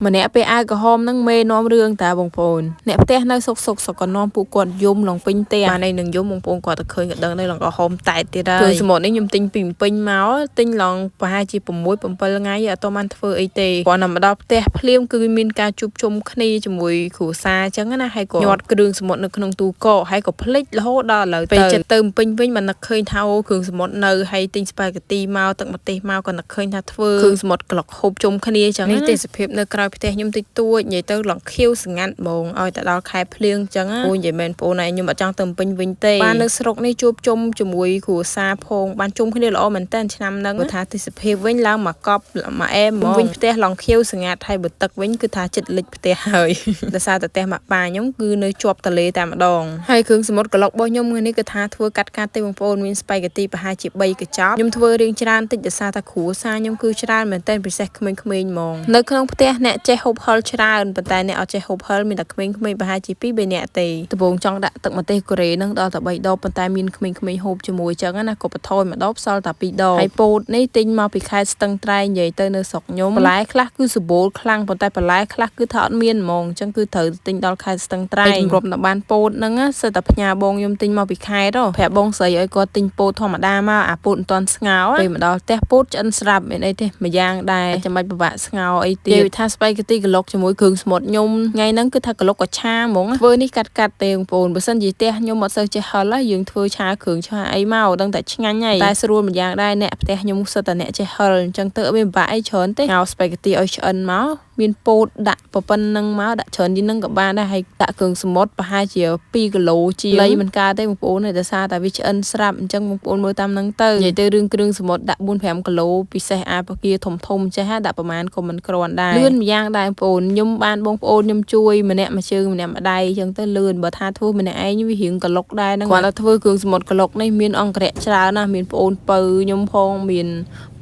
ម្នាក់ពេលអាវក្រហមហ្នឹងមេនាំរឿងតាបងប្អូនអ្នកផ្ទះនៅសុកសុកសុកក៏នាំពួកគាត់យំឡងពេញផ្ទះបានឯនឹងយំបងប្អូនគាត់ទៅឃើញក៏ដឹងដែរឡងក្រហមតែទៀតហើយគឺសមុទ្រនេះខ្ញុំទិញពីពេញមកទិញឡងប្រហែលជា6 7ថ្ងៃអត់បានធ្វើអីទេគ្រាន់តែមកដល់ផ្ទះភ្លាមគឺមានការជួបជុំគ្នាជាមួយគ្រួសារអញ្ចឹងណាហើយក៏ញាត់គ្រឿងសមុទ្រនៅក្នុងទូកកហើយក៏ភ្លេចរហូតដល់ឥឡូវពេលចិត្តទៅពេញវិញបាននឹកឃើញថាអូគ្រឿងសមុទ្រនៅហើយទិញស្ប៉ាហ្គាទីមកទឹកម្ទេសមកក៏នឹកឃើញថាធ្វើគ្រឿងសមុទ្រក្លុកហូបជុំគ្នាអញ្ចឹងនេះទេសភាពនៅក្រោយផ្ទះខ្ញុំតិចតួចនិយាយទៅឡងខៀវស្ងាត់ហ្មងឲ្យតែដល់ខែភ្លៀងអញ្ចឹងអូនិយាយមែនបងឯងខ្ញុំអត់ចង់ទៅពេញវិញទេបាននៅស្រុកនេះជួបជុំជាមួយគ្រួសារផងបានជុំគ្នាល្អមែនតើឆ្នាំហ្នឹងបើថាទេសភាពវិញឡើងមកកប់មកអែមហ្មងវិញផ្ទះឡងខៀវស្ងាត់ហើយបើទឹកវិញគឺថាចិត្តលិចផ្ទះហើយដោយសារតែផ្ទះម៉ាក់ប៉ាខ្ញុំគឺនៅជាប់ទន្លេតែម្ដងហើយគ្រឿងសមុទ្រក្លុករបស់ខ្ញុំថ្ងៃនេះគឺថាធ្វើកាត់កាត់ទេបងប្អូនមានស្ប៉ាហ្គាទីប្រហែលជា3កញ្ចប់ខ្ញុំធ្វើរៀងច្រើនតិចដោយសារតែគ្រួសារខ្ញុំគឺច្រើនមែនតើពិសេសក្មេងៗហ្មងនៅក្នុងផ្ទះអ្នកចេះហូបហឹរច្រើនប៉ុន្តែអ្នកអត់ចេះហូបហឹរមានតែក្មេងៗប្រហែលជា2 3នាក់ទេដំបូងចង់ដាក់ទឹកម្ទេសកូរ៉េនឹងដល់តែ3ដបប៉ុន្តែមានក្មេងៗហូបជាមួយចឹងណាក៏បន្ថយម្ដបសល់តែ2ដបហើយពោតនេះទិញមកពីខេត្តស្ទឹងត្រែងនិយាយទៅនៅស្រុកខ្ញុំបន្លែខ្លះគឺសម្បូរខ្លាំងប៉ុន្តែបន្លែខ្លះគឺថាអត់មានហ្មងចឹងគឺត្រូវទិញដល់ខេត្តស្ទឹងត្រែងជំរំដល់បានពោតហ្នឹងសិតតែផ្ញើបងខ្ញុំទិញមកពីខេត្តប្រាប់បងស្រីឲ្យគាត់ទិញពោតធម្មតាមកអាពោតមិនទាន់ស្ងោពេលមកដល់ផ្ទះពោតឆ្អិនស្រាប់មានអីទេមួយយ៉ាងដែរចាំបាច់ពិបាកស្ងោអីទៀតនិយាយថាស្ប៉ាហ្គាទីក្លុកជាមួយគ្រឿងសមុទ្រខ្ញុំថ្ងៃហ្នឹងគឺថាក្លុកក៏ឆាហ្មងធ្វើនេះកាត់កាត់ទេបងប្អូនបើសិនជាផ្ទះខ្ញុំអត់សូវចេះហឹលយើងធ្វើឆាគ្រឿងឆាអីមកដឹងតែឆ្ងាញ់ហើយតែស្រួលម្យ៉ាងដែរអ្នកផ្ទះខ្ញុំសិតតែអ្នកចេះហឹលអញ្ចឹងទៅអត់មានពិបាកអីច្រើនទេហៅស្ប៉ាហ្គាទីឲ្យឆ្អិនមកមានពោតដាក់ប៉ុណ្្នឹងមកដាក់ច្រើនជាងនឹងក៏បានដែរហើយដាក់គ្រឿងសមុទ្រប្រហែលជា2គីឡូជាងលៃមិនកើតទេបងប្អូនដោយសារតែវាឆ្អិនស្រាប់អញ្ចឹងបងប្អូនមើលតាមនឹងទៅនិយាយទៅរឿងគ្រឿងសមុទ្រដាក់4 5គីឡូពិសេសអាពគាធំធំចេះដាក់ប្រហែលក៏មិនគ្រាន់ដែរលឿនម្យ៉ាងដែរបងប្អូនខ្ញុំបានបងប្អូនខ្ញុំជួយម្នាក់មួយជើងម្នាក់មួយដៃអញ្ចឹងទៅលឿនបើថាធ្វើម្នាក់ឯងវារៀងក្លុកដែរហ្នឹងគាត់ថាធ្វើគ្រឿងសមុទ្រក្លុកនេះមានអង្គរៈច្រើនណាស់មានប្អូនពៅខ្ញុំផងមាន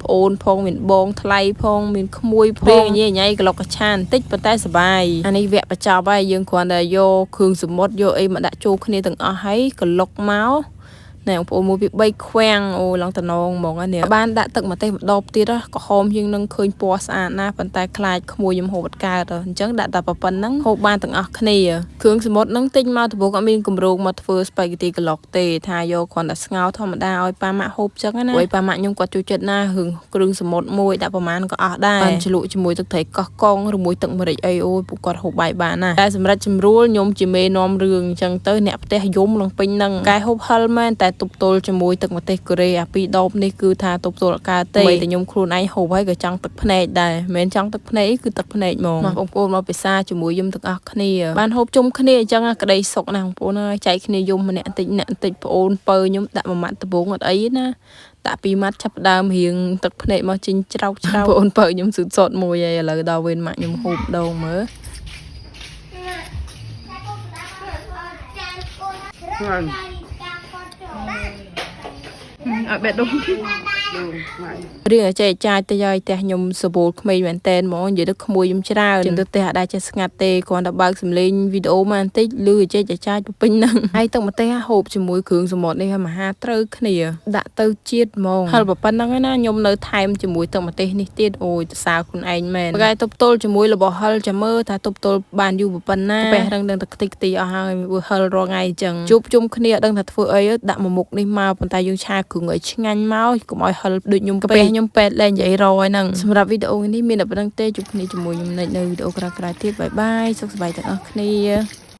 ប្អូនផងមានបងថ្លៃផងមានក្មួយផងញ៉ៃញ៉ៃក្លុកកឆាបន្តិចប៉ុន្តែសបាយអានេះវគ្គបញ្ចប់ហើយយើងគ្រាន់តែយកគ្រឿងសមុទ្រយកអីមកដាក់ចូលគ្នាទាំងអស់ហើយក្លុកមកណែបងប្អូនមួយពី3ខ្វាំងអូឡងតំណងហ្មងនេះបានដាក់ទឹកម្ទេសម្ដបទៀតក្រហមជាងនឹងឃើញពណ៌ស្អាតណាស់ប៉ុន្តែខ្លាចក្មួយខ្ញុំហូបអត់កើតអញ្ចឹងដាក់តែប៉ុណ្្នឹងហូបបានទាំងអស់គ្នាគ្រឿងសមុទ្រនឹងទិញមកដំបូងអត់មានគម្រោងមកធ្វើស្ប៉ាហ្គាទីក្លុកទេថាយកគ្រាន់តែស្ងោរធម្មតាឲ្យប៉ាម៉ាក់ហូបចឹងណាព្រោះប៉ាម៉ាក់ខ្ញុំគាត់ចូលចិត្តណារឿងគ្រឿងសមុទ្រមួយដាក់ប្រមាណក៏អស់ដែរបានជ្លក់ជាមួយទឹកត្រីកោះកុងឬមួយទឹកម្រេចអីអូយពួកគាត់ហូបបាយបានណាតែសម្រាប់ជំរួលខ្ញុំជាមេនាំរឿងអញ្ចឹងទៅអ្នកផ្ទះយំលងពេញនឹងកែហូបហឹលមែនតែទប់ទល់ជាមួយទឹកម្ទេសកូរ៉េអាពីរដបនេះគឺថាទប់ទល់អត់កើតទេតែខ្ញុំខ្លួនឯងហូបហើយក៏ចង់ទឹកភ្នែកដែរមិនមែនចង់ទឹកភ្នែកគឺទឹកភ្នែកហ្មងមកបងប្អូនមកពិសាជាមួយខ្ញុំទាំងអស់គ្នាបានហូបជុំគ្នាអញ្ចឹងក្តីសុខណាស់បងប្អូនអើយចែកគ្នាយំម្នាក់បន្តិចម្នាក់បន្តិចប្អូនពៅខ្ញុំដាក់មួយម៉ាត់ដំបងអត់អីណាដាក់ពីរម៉ាត់ចាប់ដើមរៀងទឹកភ្នែកមកចេញច្រោកច្រោកបងប្អូនពៅខ្ញុំស៊ូតសតមួយហើយឥឡូវដល់វេនម៉ាក់ខ្ញុំហូបដងមើល ឆ្ងាញ់ អត់បេះដូង ដូងឆ្ងាញ់ រឿងអចេះចាចទៅឲ្យផ្ទះខ្ញុំសបូលក្មេងមែនតែនហ្មងនិយាយទៅក្មួយខ្ញុំច្រើនជាងទៅផ្ទះអត់ដែរចេះស្ងាត់ទេគ្រាន់តែបើកសំឡេងវីដេអូមកបន្តិចឮអចេះចាចពេញហ្នឹងហើយទឹកម្ទេសហូបជាមួយគ្រឿងសមុទ្រនេះមហាត្រូវគ្នាដាក់ទៅជាតិហ្មងហឹលប៉ុណ្្នឹងឯណាខ្ញុំនៅថែមជាមួយទឹកម្ទេសនេះទៀតអូយសរសើរខ្លួនឯងមែនបើគេទប់ទល់ជាមួយរបស់ហឹលចាំមើលថាទប់ទល់បានយូរប៉ុណ្ណាពេលរឹងដឹងតែខ្ទេចខ្ទីអស់ហើយហឹលរាល់ថ្ងៃអញ្ចឹងជួបជុំគ្នាអត់ដឹងថាធ្វើអីដាក់មួយមុខនេះមកប៉ុន្តែយើងឆាគ្រឿងឲ្យឆ្ងាញ់មកកុំឲ្យហឹលដូចខ្ញុំកាពះខ្ញុំពេទ្យលែងនិយាយរយហ្នឹងសម្រាប់វីដេអូនេះមានតែប៉ុណ្្នឹងទេជួបគ្នាជាមួយខ្ញុំនៅវីដេអូក្រោយៗទៀតបាយបាយសុខសប្បាយទាំងអស់គ្នា។